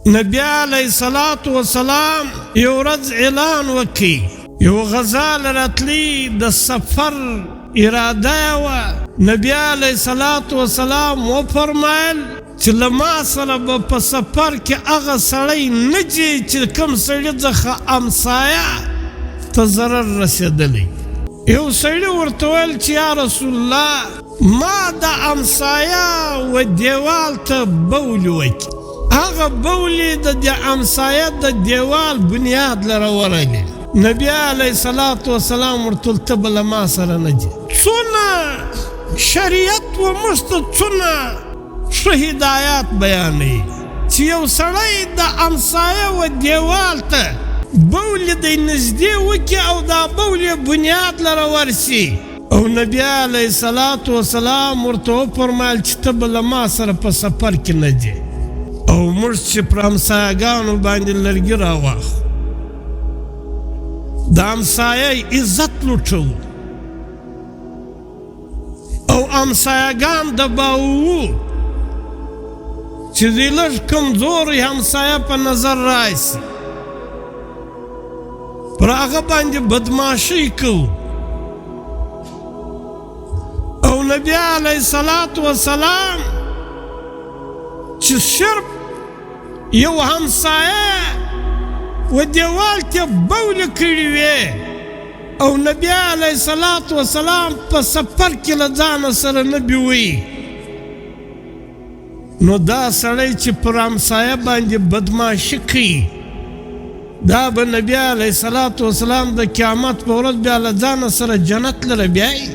نبی علیه الصلاة والسلام یو ورځ اعلان وکړي، یو غزا له راتلی، د سفر اراده یې وه. نبی علیه الصلاة والسلام وفرمایل چې له ما سره به په سفر کې هغه سړی نه ځي چې کوم سړي څخه همسایه ته ضرر رسېدلی. یو سړي ورته ویل چې یا رسول الله، ما د همسایه و دیوال ته بولې وکړي، هغه بولې د دې همسایه د دیوال بنیاد لره ورغلې. نبی علیه الصلاة والسلام ورته ویل ته به له ما سره نه ځې. څونه شریعت و موږ ته څونه ښه هدایات بیانوي چې یو سړی د همسایه و دیوال ته بولې دی نږدې وکړي او دا بولې بنیاد لره ورسي. او نبی علیه الصلاة والسلام ورته وفرمایل چې ته به له ما سره په سفر کې نه ځې. او موږ چې پر همسایهګانو باندې لرګي راواخلو، د همسایه عزت لوټوو او همسایهګان دباوو چې دوی لږ کمزوری همسایه په نظر راشي، پر هغه باندې بدماشۍ کوو. او نبی علیه الصلاة والسلام چې صرف یو همسایه و دیوال ته بولې کړې وې او نبی علیه الصلاة والسلام په سفر کې له ځانه سره نه بیوي، نو دا سړی چې پر همسایه باندې بدماشي کوي، دا به نبی علیه الصلاة والسلام د قیامت په ورځ بیا له ځانه سره جنت لره بیایي.